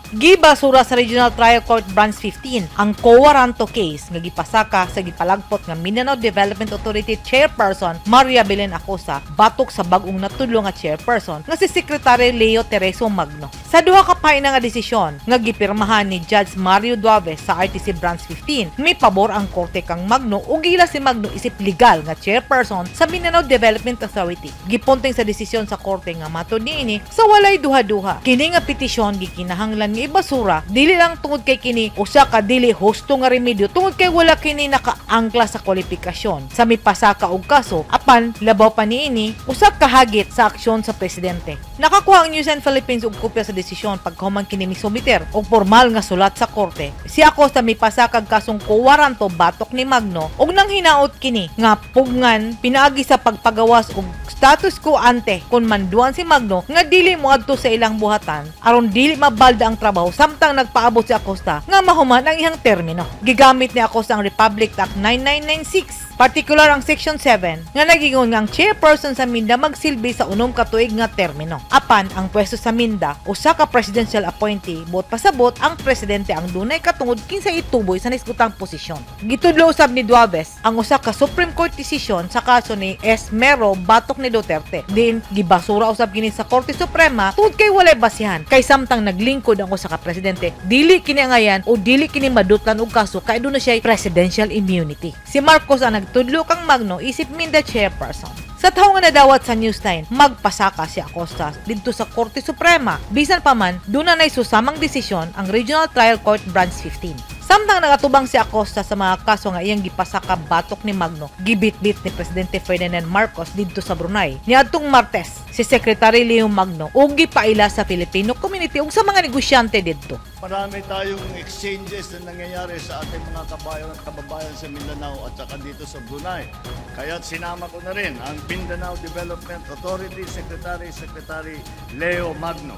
Gibasura sa Regional Trial Court Branch 15 ang quo warranto case nga gipasaka sa gipalagpot nga Mindanao Development Authority Chairperson Maria Belen Acosta batok sa bag-ong natudlo nga chairperson nga si Secretary Leo Tereso Magno. Sa duha ka pahina nga desisyon nga gipirmahan ni Judge Mario Duaves sa RTC Branch 15, may pabor ang korte kang Magno ug giila si Magno isip legal nga chairperson sa Mindanao Development Authority. Gipunting sa desisyon sa korte nga matod niini sa walay duha-duha, kini nga petisyon gikinahanglan nga ibasura dili lang tungod kay kini usa ka dili husto nga remedyo tungod kay wala kini nakaangkla sa kwalifikasyon sa mipasaka og kaso, apan labaw pa niini, usa ka hagit sa aksyon sa presidente. Nakakuha ang News 9 Philippines og kopya sa desisyon pagkahuman kini misumiter og formal nga sulat sa korte. Si Acosta mipasakag kasong quo warranto batok ni Magno ug nang hinaot kini nga pugngan pinaagi sa pagpagawas og status quo ante kung manduan si Magno nga dili moadto sa ilang buhatan aron dili mabalda ang trabaho samtang nagpaabot si Acosta nga mahuman ang iyang termino. Gigamit ni Acosta ang Republic Act 9996, partikular ang Section 7 nga nagingon nga ang chairperson sa Minda magsilbi sa 6 ka tuig nga termino. Apan ang pwesto sa Minda usa ka presidential appointee, buot pasabot ang presidente ang dunay katungod kinsa ituboy sa nisgutang posisyon. Gitudlo usab ni Duaves ang usa ka Supreme Court decision sa kaso ni Esmero batok ni Duterte. Din gibasura usab kini sa Korte Suprema tungod kay walay basihan kay samtang naglingkod ang usa ka presidente, dili kini angayan o dili kini madutlan og kaso kay duna siya presidential immunity. Si Marcos ang nagtudlo kang Magno isip Minda chairperson. Sa tawo nga nadawat sa News 9, magpasaka si Acosta didto sa Korte Suprema. Bisan pa man, duna nay susamang desisyon ang Regional Trial Court Branch 15. Samtang nagatubang si Acosta sa mga kaso nga iyang gipasaka batok ni Magno, gibitbit ni Presidente Ferdinand Marcos didto sa Brunei niadtong Martes si Secretary Leo Magno ug gipaila sa Filipino community ug sa mga negosyante didto. Marami tayong exchanges na nangyayari sa ating mga kabayan at kababayan sa Mindanao at saka dito sa Brunei. Kaya sinama ko na rin ang Mindanao Development Authority Secretary, Secretary Leo Magno.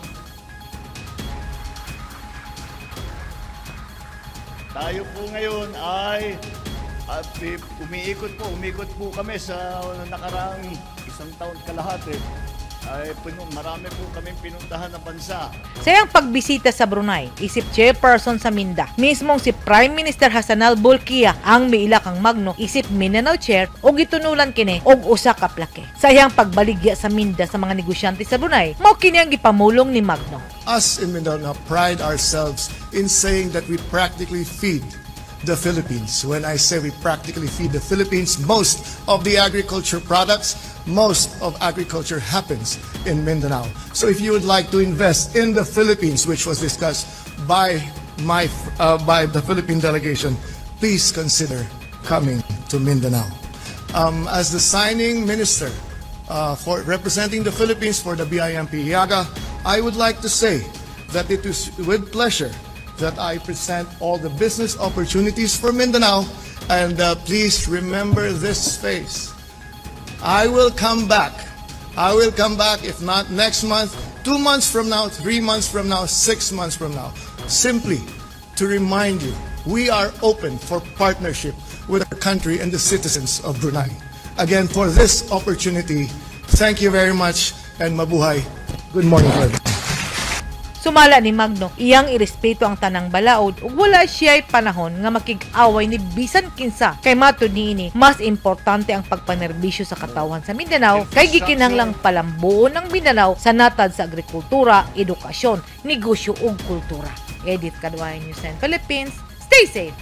Tayo po ngayon ay at umiikot po kami sa nakaraang isang taon kalahati. Ay marami po kaming pinuntahan na bansa. Sa iyang pagbisita sa Brunei, isip chairperson sa Minda, mismong si Prime Minister Hassanal Bolkiah ang miila kang Magno isip Mindanao Chair ug gitunulan kini og usa ka plaque. Sa iyang pagbaligya sa Minda sa mga negosyante sa Brunei, mao kini ang gipamulong ni Magno. Us in Mindanao pride ourselves in saying that we practically feed the Philippines. When I say we practically feed the Philippines, most of the agriculture products, most of agriculture happens in Mindanao. So if you would like to invest in the Philippines, which was discussed by the Philippine delegation, please consider coming to Mindanao. As the signing minister for representing the Philippines for the BIMP IAGA, I would like to say that it is with pleasure that I present all the business opportunities for Mindanao, and please remember this face. I will come back. I will come back, if not next month, 2 months from now, 3 months from now, 6 months from now, simply to remind you we are open for partnership with our country and the citizens of Brunei. Again, for this opportunity, thank you very much and mabuhay. Good morning to everyone. Sumala ni Magno, iyang irespeto ang tanang balaod ug wala siya'y panahon nga makig-away ni bisan kinsa. Kay matud niini, mas importante ang pagpanerbisyo sa katawhan sa Mindanao kay gikinahanglang palambuon ng Mindanao sa natad sa agrikultura, edukasyon, negosyo ug kultura. Edith Kadwayan, News 9 Philippines. Stay safe.